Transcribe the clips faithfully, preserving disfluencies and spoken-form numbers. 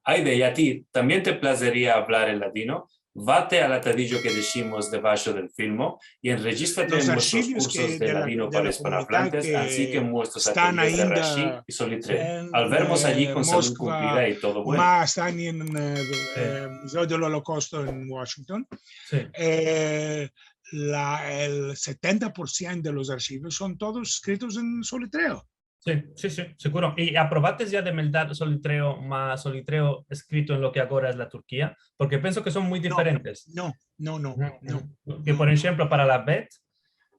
Ayde, i a ti tambien te plazeria avlar el ladino? Vate al atadijo ke deshimos debasho del filmo i enrejistrate en muestros kursos de ladino para ispanoavlantes, ansi ke en muestros ateliers de Rashi i Solitreo. Al vermos ayi kon salud kumplida i todo bueno. Ma estan en, eh, eh, Muzeo del Olokausto en Washington. Eh, la, el setenta por siento de los archivos son todos eskritos en Solitreo. Si, si, si, seguro. I aprovates ya de meldar Solitreo, ma Solitreo eskrito en lo ke agora es la Turkia? Porke penso ke son muy diferentes. No, no, no, no. Ke, por enshemplo, para la bet,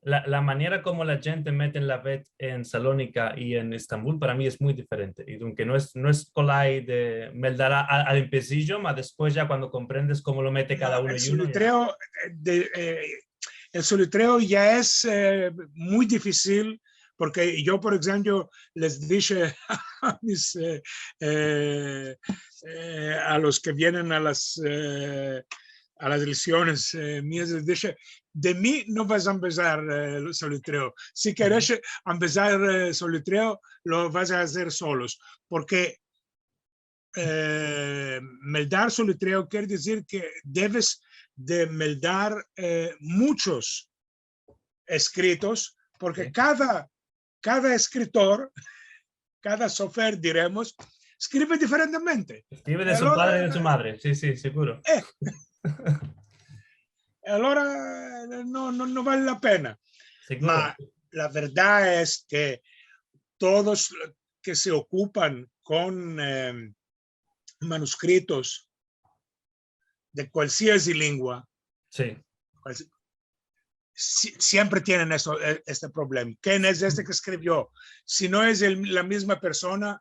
la, la manera komo la djente meten la bet en Salonika i en Estambul, para mi es muy diferente. I aunke no es, no es kolay de meldar a, a, al empesijo, ma despues ya kuando komprendes komo lo mete kada uno i uno, ya. Solitreo, eh, de, eh, el Solitreo ya es, eh, muy difisil, porke yo, por enshemplo, les dishe a mis, eh, eh, eh, a los ke vienen a las, eh, a las leksiones, eh, mias, les dishe: "De mi no vas a empesar, eh, el Solitreo. Si keres empesar, eh, Solitreo, lo vas a azer solos", porke eh, meldar Solitreo kere dizir ke deves de meldar, eh, muchos eskritos, porke kada, kada eskritor, kada sofer, diremos, eskrive diferentemente. Eskrive de su padre i de su madre, si, si, seguro. Eh, alora, eh, no, no, no vale la pena. Seguro. Ma la verdad es ke todos ke se okupan kon, eh, manuskritos de kualsiasi lengua, si, kualsi-, si-, siempre tienen esto, e-, este problema. Ken es este ke eskrivio? Si no es el, la mizma persona,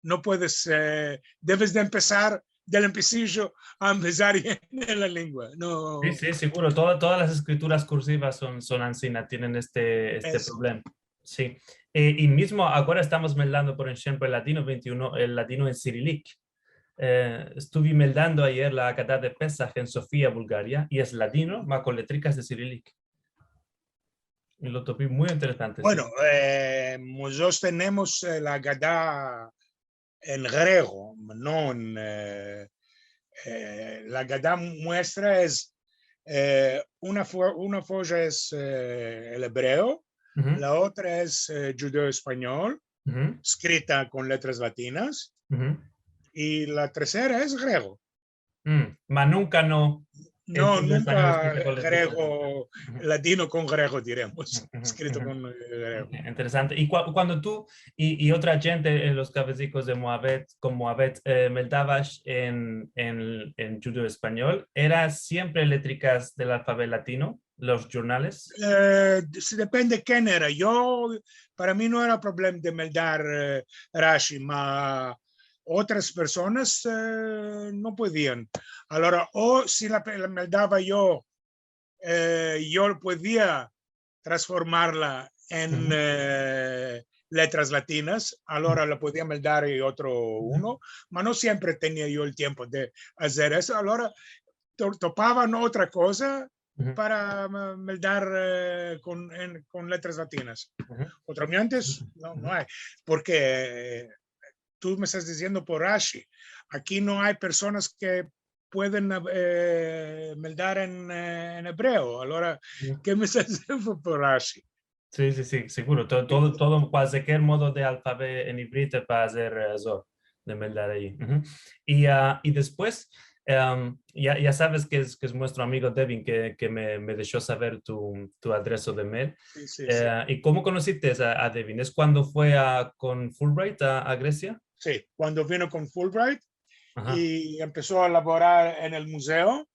no puedes, eh, deves de empesar del empesijo a empesar en la lengua. No. Si, si, seguro. Toda, todas las eskrituras kursivas son, son ansina, tienen este, este problema. Si. Eh, i mizmo agora estamos meldando, por enshemplo, el Ladino vente i uno, el ladino en sirilik. Eh, estuve meldando ayer la Agada de Pesah en Sofia, Bulgaria, i es ladino, ma kon letrikas de sirilik. I lo topi muy interesante, si. Bueno, eh, mozotros tenemos, eh, la Agada en grego, no en, eh, eh, la Agada muestra es, eh, una fo-, una foja es, eh, el ebreo, la otra es, eh, djudeo-espanyol, eskrita kon letras latinas, i la tersera es grego. Mm, ma nunka no. No, nunka grego, ladino kon grego, diremos, eskrito kon, eh, grego. Interesante. I kua-, kuando tu i, i otra djente, eh, los kavezikos de Moabet, kon Moabet, eh, meldavash en, en, en djudeo-espanyol, era siempre letrikas del alfabeto latino, los djurnales? Eh, si depende ken era. Yo, para mi no era problema de meldar, eh, Rashi, ma otras personas, eh, no podian. Alora, o si la, la meldava yo, eh, yo podia transformarla en, eh, letras latinas, alora la podia meldar i otro uno, ma no siempre tenia yo el tiempo de azer esto, alora to-, topavan otra koza para, mm, meldar, eh, kon, en, kon letras latinas. Otramente, no, no ay, porke, eh, tu me estas diziendo por Rashi. Aki no ay personas ke pueden, eh, meldar en, eh, en ebreo. Alora, ke me estas diziendo por Rashi? Si, si, si, seguro. To-, todo, todo, kualkier modo de alfabeto en ivrit para azer, eh, azor, de meldar ayi. I, ah, i despues, em, ya, ya saves ke es, ke es muestro amigo Devin ke, ke me, me desho saver tu, tu adreso de mail. Si, si, si. Eh, i komo konosites a, a Devin? Es kuando fue a, kon Fulbright a, a Gresia? Si, kuando vino kon Fulbright i empeso a lavorar en el muzeo.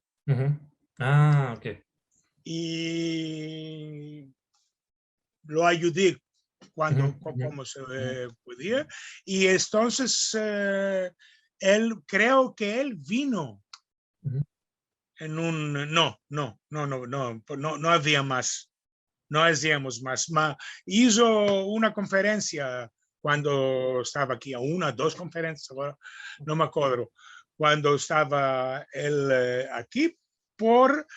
Ah, ok. I lo ayudi kuando, ko-, komo se, eh, podia. I entonses, eh, el, kreo ke el vino en un, no, no, no avia mas. No aziamos mas. Ma, izo una konferensia kuando estava aki, una, dos konferensias, agora no me akodro, kuando estava el, eh, aki, por,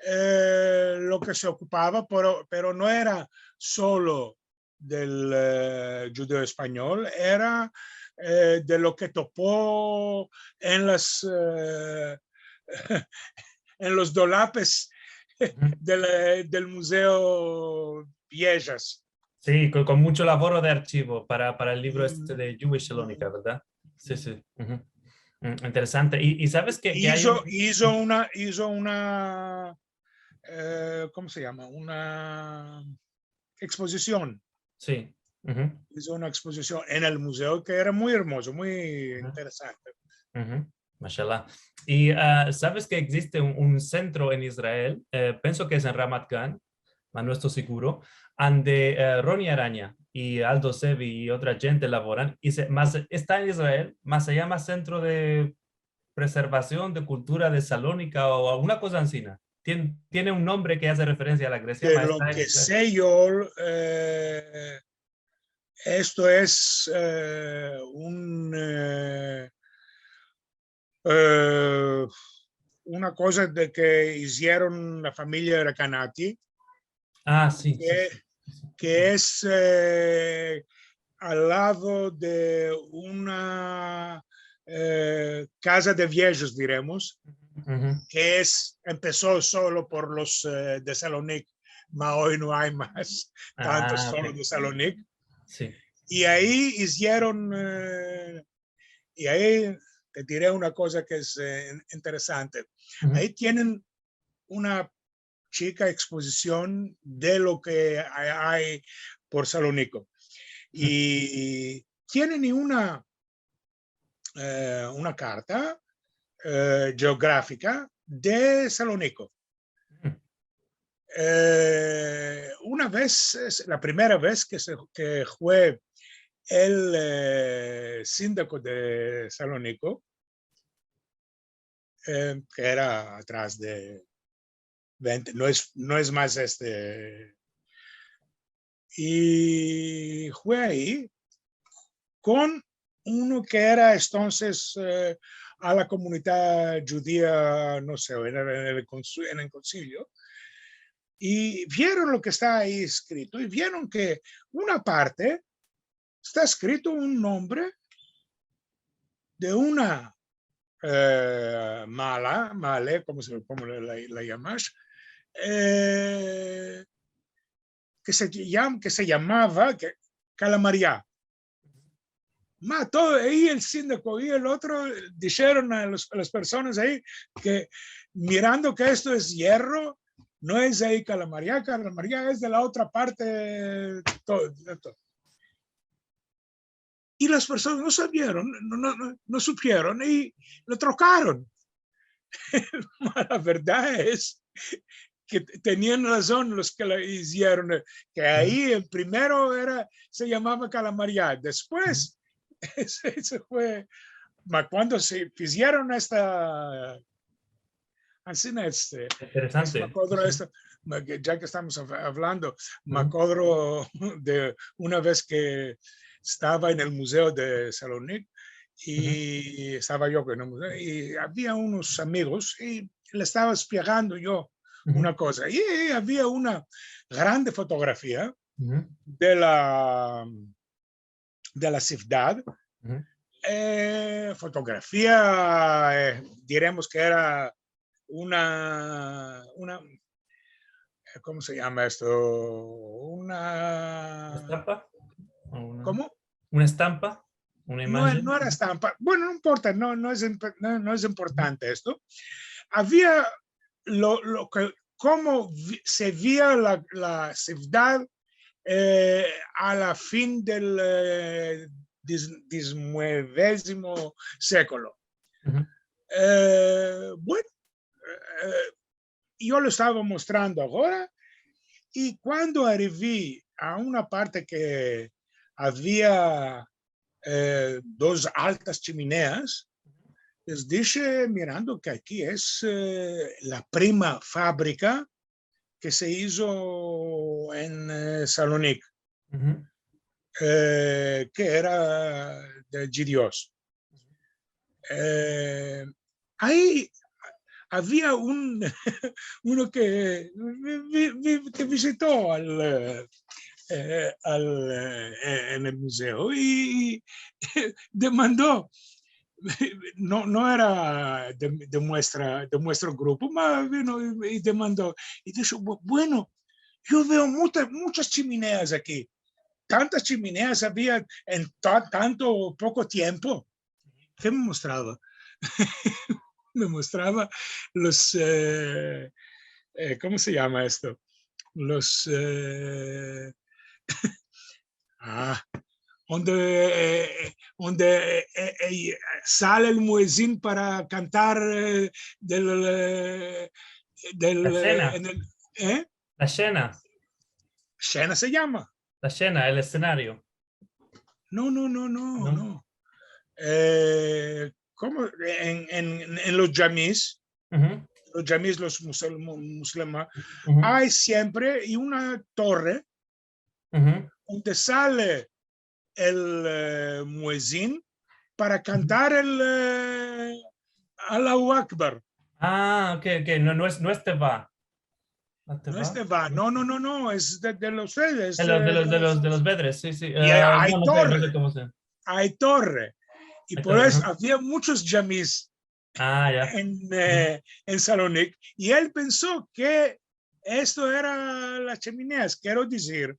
eh, lo ke se okupava, pero, pero no era solo del, eh, djudeo-espanyol, era eh, de lo ke topo en las, eh, en los dolapes del, del Muzeo Viejas. Si, kon, kon muncho lavoro de archivo para, para el livro este de Jewish Salonika, verdad? Si, si. Mm, interesante. I, i saves ke, ke ay... Izo, izo una, izo una, eh, komo se yama? Una ekspozision. Si. Izo una ekspozision en el muzeo ke era muy ermozo, muy interesante. Mashallah. I, ah, saves ke egziste un, un sentro en Israel, eh, penso ke es en Ramat Gan, ma no esto siguro, ande, eh, Roni Aranya i Aldo Sevi i otra djente lavoran, i se, mas esta en Israel, mas se yama Sentro de Preservasion de Kultura de Salonika o alguna koza ansina. Tien-, tiene un nombre ke aze referensia a la Gresia, ma esta en Israel. De lo ke se yo, eh, esto es, eh, un, eh, eh, una koza de ke izieron la famiya Recanati, ke es, eh, al lado de una, eh, kaza de viejos, diremos, ke es, empeso solo por los, eh, de Salonik, ma oy no ay mas tanto solo de Salonik. I ayi izieron, eh, i ayi te dire una koza ke es, eh, in-, interesante. Ayi tienen una chika ekspozision de lo ke ay, ay por Saloniko. I tienen i una, eh, una karta, eh, jeografika de Saloniko. Eh, una vez, es la primera vez ke se, ke fue el, eh, sindiko de Saloniko, eh, ke era atras de vente, no es, no es mas este. I fue ayi kon uno ke era entonses, eh, a la komunidad djudia, no se, en el, en el konsu-, en el konsilio, i vieron lo ke esta ayi eskrito, i vieron ke una parte esta eskrito un nombre de una, eh, mala, male, komo se, komo la, la, la yamas, eh, ke se yam-, ke se yamava, ke, Kalamaria. Ma todo, i el sindiko i el otro disheron a los, a las personas ayi ke, mirando ke esto es yerro, no es ayi Kalamaria, Kalamaria es de la otra parte, todo, todo. I las personas no savieron, no, no, no, no supieron i lo trokaron. Ma la verdad es ke te-, tenian razon los ke la izieron, eh, ke ayi el primero era, se yamava Kalamaria, despues se, se fue, ma kuando se izieron esta Ansina, este, me akodro esto, ya ke estamos av-, avlando, me akodro de una vez ke estava en el muzeo de Salonik i estava yo en el muzeo i avia unos amigos i le estava espiegando yo una koza. I, i avia una grande fotografia de la de la sivdad, eh, fotografia, eh, diremos ke era una, una, eh, komo se yama esto? Una... Estampa? O una... Komo? Una estampa? Una imajen? No, no era estampa. Bueno, no importa, no, no es imp-, no, no es importante esto. Avia lo, lo ke, komo vi-, se via la, la sivdad, eh, a la fin del, eh, dis-, disnuevezimo sekolo. Eh, bueno, eh, yo lo estava mostrando agora, i kuando arivi a una parte ke avia eh, dos altas chimineas, les dishe, mirando ke aki es, eh, la prima fabrika ke se izo en, eh, Salonik, eh, ke era de djudios. Eh, ayi avia un, uno ke vi-, vi-, vi-, ke vizito al, eh, eh, al, eh, en el muzeo i, i demando, no, no era de, de muestra, de muestro grupo, ma vino i, i demando, i disho, "Bu-, bueno, yo veo muchas, muchas chimineas aki." Tantas chimineas avia en ta-, tanto poko tiempo. Ke me mostrava? Me mostrava los, eh, eh, komo se yama esto? Los, eh, ah, onde, eh, onde, eh, eh, eh, sale el muezin para kantar, eh, del, eh, del, La shena. Eh, en el, eh? La shena. Shena se yama. La shena, el esenario. No, no, no, no, no. No. Eh, komo? En, en, en los djamis, los djamis, los musel-, mu-, musulman, ay siempre i una torre onde sale el, eh, muezin para kantar el, eh, Allahu Akbar. Ah, ok, ok. No, no es, no es teva. No es teva. No es teva. No, no, no, no. Es de, de los, es, de los, de los, de los bedres, si, si. I ay, ay torre. Ay torre. I por esto avia muchos djamis en, eh, en Salonik, i el penso ke esto era las chimineas. Kero dizir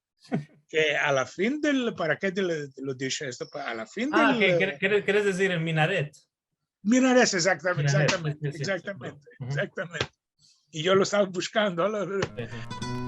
ke a la fin del, para ke te lo, te lo dishe esto? Pa-, a la fin del, ke, ke, keres dizir el minaret? Minaret, egzaktamente, egzaktamente, egzaktamente, egzaktamente. I yo lo estava bushkando, no? Si, si.